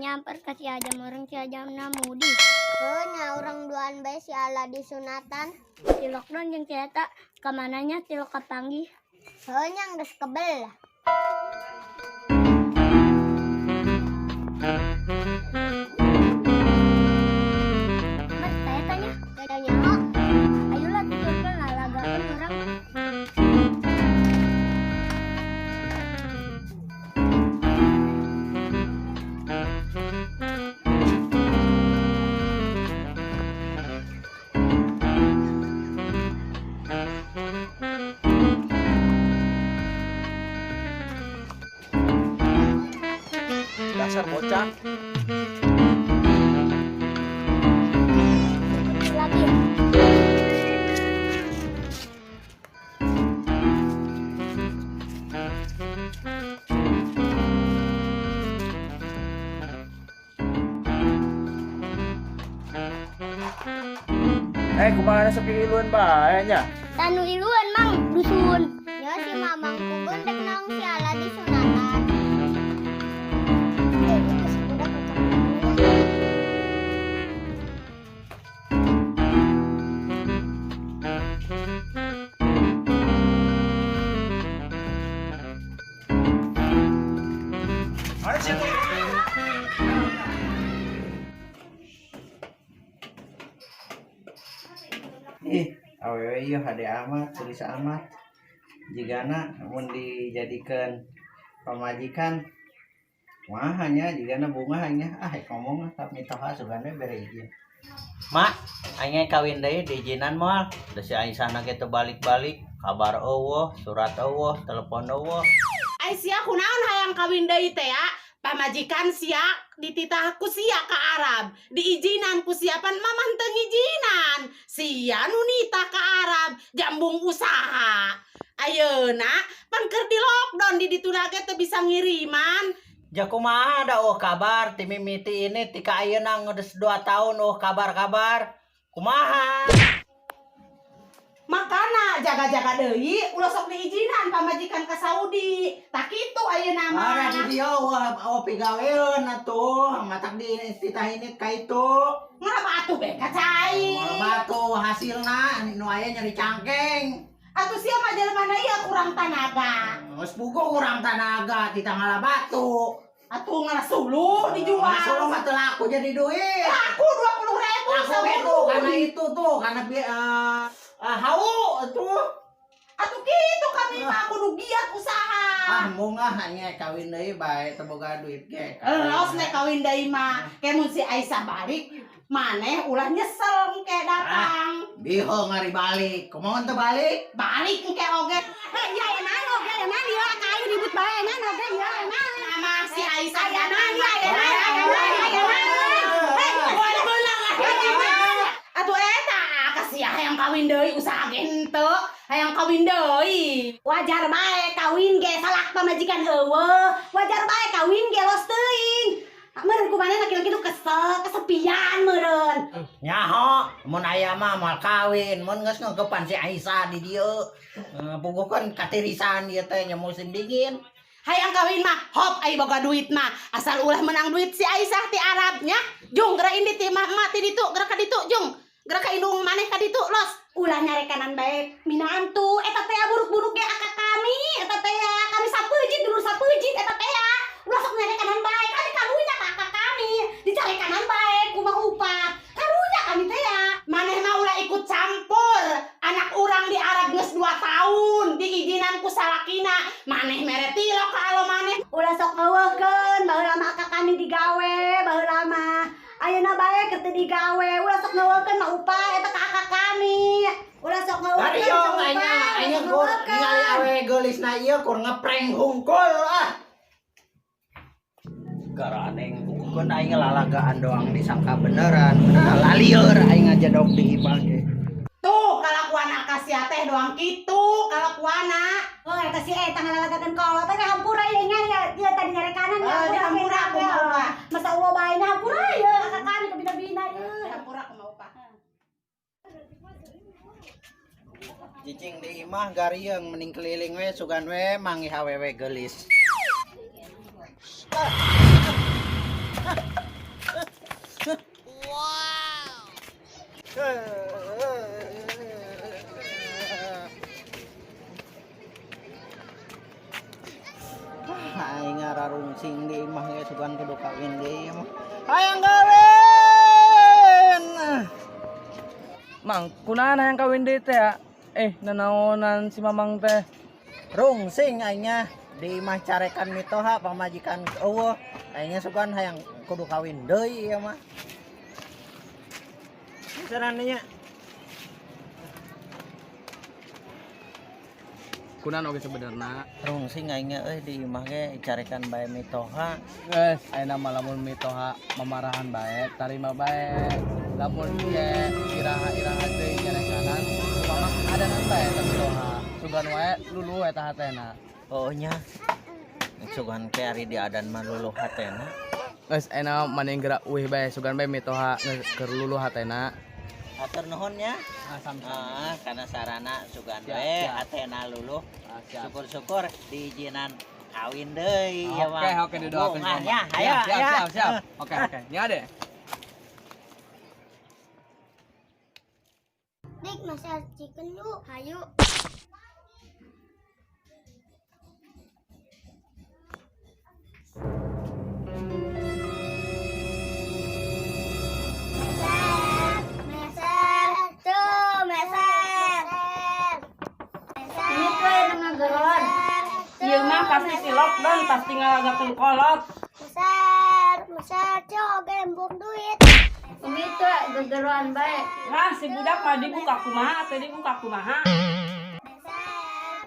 Nyamper ka si Ajam orang si Ajamna mudik. Heuh nya urang duaan bae si Ala disunatan. Si lockdown jeung si eta ka mananya tilok kapanggih. Heuh nya geus kebel. Mat taya tanya. Teu nyaho. Ayolah tuturkeun lalagakeun urang. Dasar bocah. Lagi. Eh, kumaha sok iluan bae nya? Tanu iluan mang dusun. Nya si Mamang Kugun rek naung si Ala disunatan. Eh, itu si budak kocak. Ayo situ. Ih, awewe ieu hade amat, tulis amat. Jigana mun dijadikeun pamajikan kumaha nya jigana bunga nya ah ngomong tapi mitoha sugana bere izin. Mak, aing kawin deui diizinan moal. Da si Aisyah ge teu balik-balik, kabar eueuh, surat eueuh, telepon eueuh. Ai sia kunaon hayang kawin deui teh ya? Pamajikan sia dititah ku sia ka Arab, diizinan ku sia pan mamah teu ngizinan. Sia nu nitah ka Arab, jambung usaha. Ayeuna pan keur di lockdown di dituna ge teu bisa ngiriman. Ja kumaha da eueuh kabar ti mimiti ini ti ka ayeuna geus 2 tahun eueuh kabar-kabar. Kumaha? Makana jaga-jaga deui ulah sok diizinan pamajikan ka Saudi. Tah kitu ayeuna mah. Ara di dieu eueuh pigaweun atuh, matak di titah ini ka itu. Ngapa atuh be ka cai? Moal batu hasilna nu aya nyeri cangkeng. Atuh sia mah jelema na ieu kurang tanaga. Geus puguh kurang tanaga titah ngala batu. Atuh ngala suluh dijual. Ngala suluh mah teu laku jadi duit. Laku 20.000 Laku saweru. itu karena itu tuh karena hau tuh. Atuh kitu kami mah kudu giat usaha. Ah mungah hanya kawin deui bae teu boga duit ge. Los nek kawin deui mah. Ke mun si Aisyah balik maneh ulah nyesel engke datang. Biho ngari balik. Kumaha teu balik? Balik engke oge. Ya enak oge enak ieu ka aing ribut bae enak oge ya enak. Sama si Aisyah Aya naon ya aya naon aya naon aya naon. Hei, moal beunang ah. Atuh eta kasih hayang kawin deui usaha ge henteu, hayang kawin deui. Wajar bae kawin ge salak pamajikan eueuh. Wajar bae kawin ge los teuing. Meureun kumaha laki-laki tuh kesel, kesepian meureun. Nyaho, mun aya mah moal kawin, mun geus ngeukepan si Aisyah di dieu. Puguh kan katirisan ieu teh nya musim dingin. Hayang kawin mah hop ai boga duit mah, asal ulah menang duit si Aisyah ti Arab nya. Jung geura indi ti mah emak ti ditu, geura ka ditu jung. Geura ka indung maneh ka ditu los. Ulah nyarekanan bae minantu eta teh buruk-buruk ge akak kami, eta teh kami sapeujit dulur sapeujit eta teh. Ulah sok nyarekanan bae, kami karunya ka akak kami, dicarekanan bae kumaha upat. Karunya kami teh ya. Maneh mah ulah ikut campur. Anak urang di Arab geus 2 tahun diizinan ku salakina. Maneh mere tilok ka alo maneh. Ulah sok ngeueuhkeun baheula mah akak kami digawe baheula mah. Ayeuna bae keur teu digawe, ulah sok ngeueuhkeun mah upah eta ka akak kami. Ulah sok ngeueuhkeun Dario mah upah, anya ulah anya sok kur ngeueuhkeun. ningali awe geulisna ieu kur ngeprank hungkul ah. Garaneng bukukeun aing lalagaan doang disangka beneran. Nah, lalieur aing ngajedog di imah ge. Tuh kalakuan akasia teh doang kitu kalakuana. Oh, eta si eta ngalalagakeun kolot teh hampura ieu nya ya, ieu tadi nyarekanan ya. Eh, dihampura kumaha upah. Masa Allah bae nya hampura ieu akak kami kabina-bina ieu. Dihampura kumaha upah. Cicing di imah garieng mending keliling we sugan we manggih awewe geulis. Aing ngararungsing di imah ge sugan kudu kawin deui mah. Hayang kawin. Mang, kunaon hayang kawin deui teh ya? Eh, nanaonan si Mamang teh? Rungsing aingnya di imah carekan mitoha pamajikan eueuh. Aingnya sugan hayang kudu kawin deui ieu mah. Sarannya Kunaon oge sebenarna? rungsing aingnya euy di imah ge carekan bae mitoha. Geus, ayeuna mah lamun mitoha mamarahan bae, tarima bae. Lamun ieu iraha-iraha deui nyarekanan, Mamang adanan bae eta mitoha. Sugan wae luluh eta hatena. Oh nya. Sugan ke ari di adan mah luluh hatena. Geus ayeuna mending geura uih bae, sugan bae mitoha geus keur luluh hatena. Hatur nuhun nya. Ah, sami-sami. Ah, karena sarana sugan Siap, we siap. hatena luluh. Ah, siap. Syukur-syukur diizinan kawin deui ya Oke, mah. oke didoakeun Bungah sama. ya, ayo, Siap, siap, ayo. siap, siap. Oke, oke. Nya deh. Dik, masak chicken yuk. Hayu. Meser, meser, tuh meser. Ini tuh yang ngageron. Ieu mah pasti si lockdown pasti ngalagakeun kolot. Meser, meser, cok, gembung duit. Ini tuh gegeroan bae. Lah si budak mah dibuka kumaha teh dibuka kumaha. Meser.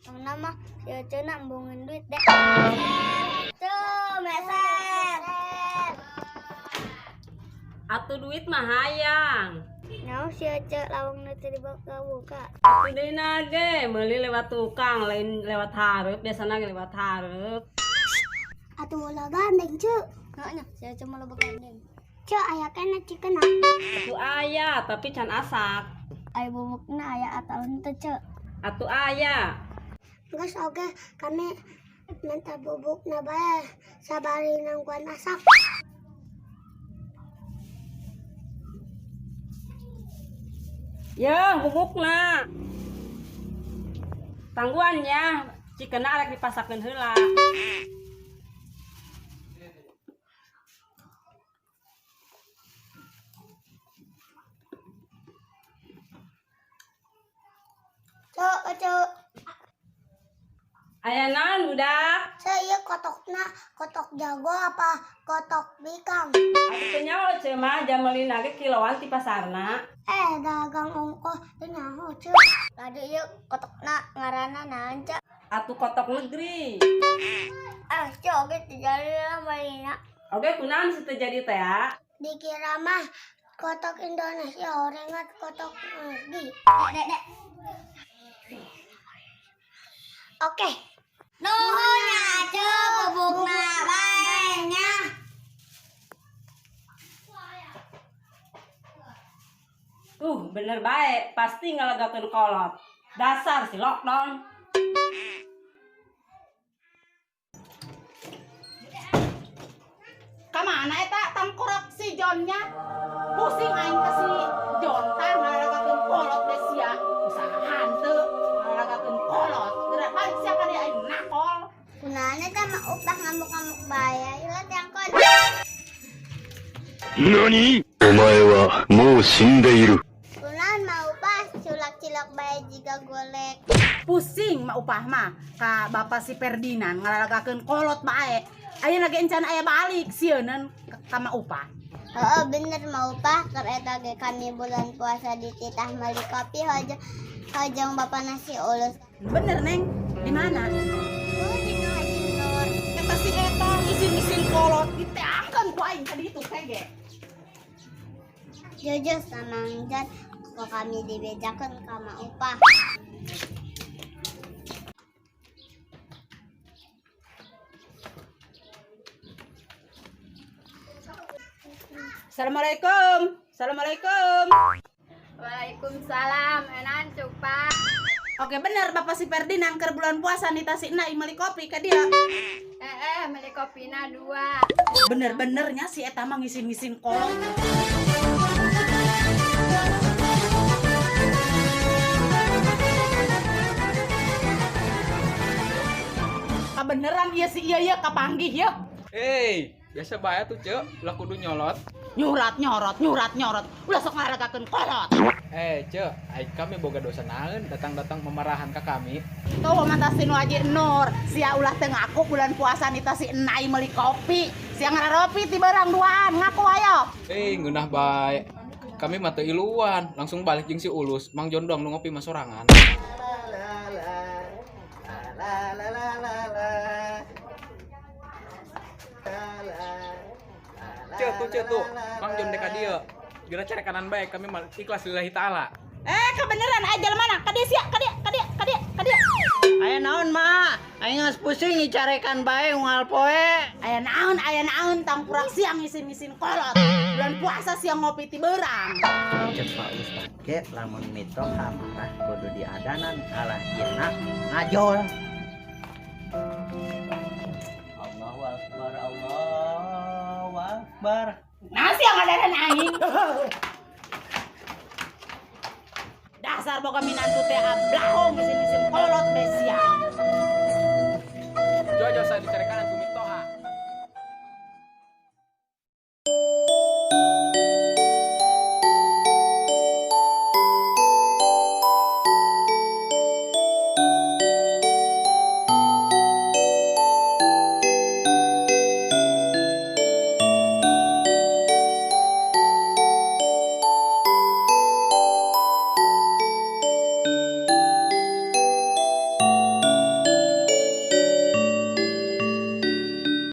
Tong nama si Oce nak embungin duit deh. Tuh, meser. Atuh duit mah hayang. Nah, si Oce lawang nanti dibuka-buka. Atuh deui ge meuli lewat tukang lain lewat hareup biasana ge lewat hareup. Atuh bola gandeng, cu. Heeh, si Oce mau loba gandeng. Cu, aya kena chicken ah. Atuh aya tapi can asak. Aya bubukna aya atau henteu, cu. Atuh aya. Geus oge kami minta bubukna bae sabari nangguan asak. Ya, bubukna. Tangguannya cikena arek dipasakeun heula. Cu, cu. Aya naon budak? Cu, ieu kotokna kotok jago apa kotok bikang? Atuh teu nyaho ceu mah jam meulina ge kiloan ti pasarna. Eh, dagang ongkoh teu nyaho, cu. Tadi ieu kotokna ngaranna naon, cu? Atuh kotok negeri. Ah, cu, oge teu jadi lah meulina. Oke, kunaon sih teu jadi teh ya? Dikira mah kotok Indonesia orengat kotok negeri. Dek, dek. Oke. Nuhun ya, cu, bubukna bae nya. Bener bae, pasti ngalegakeun kolot. Dasar si lockdown. Kamana eta tangkurap si Jonnya? Pusing aing ke si Jon tah ngalegakeun kolot deh sia. Usaha hanteu ngalegakeun kolot. Geura balik sia ka dieu aing nakol. Kunaon eta mah upah ngamuk-ngamuk bae. Ayo tiangkon. 何お前はもう死んでいる。 Kunaon mah upah culak-cilok bae jiga golek. Pusing mah upah mah ka bapak si Ferdinand ngalalagakeun kolot bae. Ayeuna ge encan aya balik sieuneun ka mah upah. Heeh bener mah upah keur eta ge kami bulan puasa dititah meuli kopi hojo hojong bapak nasi ulus. Bener Neng, di mana? Oh, dina Haji Nur. Eta si eta ngisin-ngisin kolot diteangkeun ku aing ka ditu teh ge. Jujur sama Angjan kok kami dibejakeun ka mak upah. Assalamualaikum. Assalamualaikum. Waalaikumsalam, enan cupak. Oke bener Bapak si Ferdinand keur bulan puasa nitah si Nai meuli kopi ka dia. Meuli kopina dua. Bener-benernya si eta mah ngisin-ngisin kolot. Kabeneran ieu si ieu ieu kapanggih yeuh. Hei, biasa bae tuh cek, ulah kudu nyolot. Nyurat nyorot, nyurat nyorot. Ulah sok ngaragakeun kolot. Eh, cek, ai kami boga dosa naeun datang-datang memarahan ka kami. Tuh mata si nu Haji Nur, sia ulah teu ngaku bulan puasa nita si Enai meuli kopi. Sia ngararopi ti barang duaan, ngaku ayo. Eh, ngeunah bae. Kami mah teu iluan, langsung balik jeung si Ulus. Mang Jondong nu ngopi mah sorangan. La la la la la la la. La la. Cek tuh, Mang Jon dek ka dieu. Geura carekanan bae, kami mah ikhlas lillahi taala. Eh, kebeneran aja mana? Ka dieu sia, ka dieu, ka dieu, ka dieu, ka dieu. Aya naon ma? Aing geus pusing dicarekan bae unggal poe. Aya naon tangkurak siang ngisin-ngisin kolot. Bulan puasa siang ngopi ti beurang. Cek Pak Ustad ge lamun mitoha marah kudu diadanan kalah dieuna ngajol. Allahu akbar, Allahu akbar. Nah, siang ngadaran aing. Dasar boga minantu teh ablahong ngisin-ngisin kolot be siang. Jojo saya dicarekanan.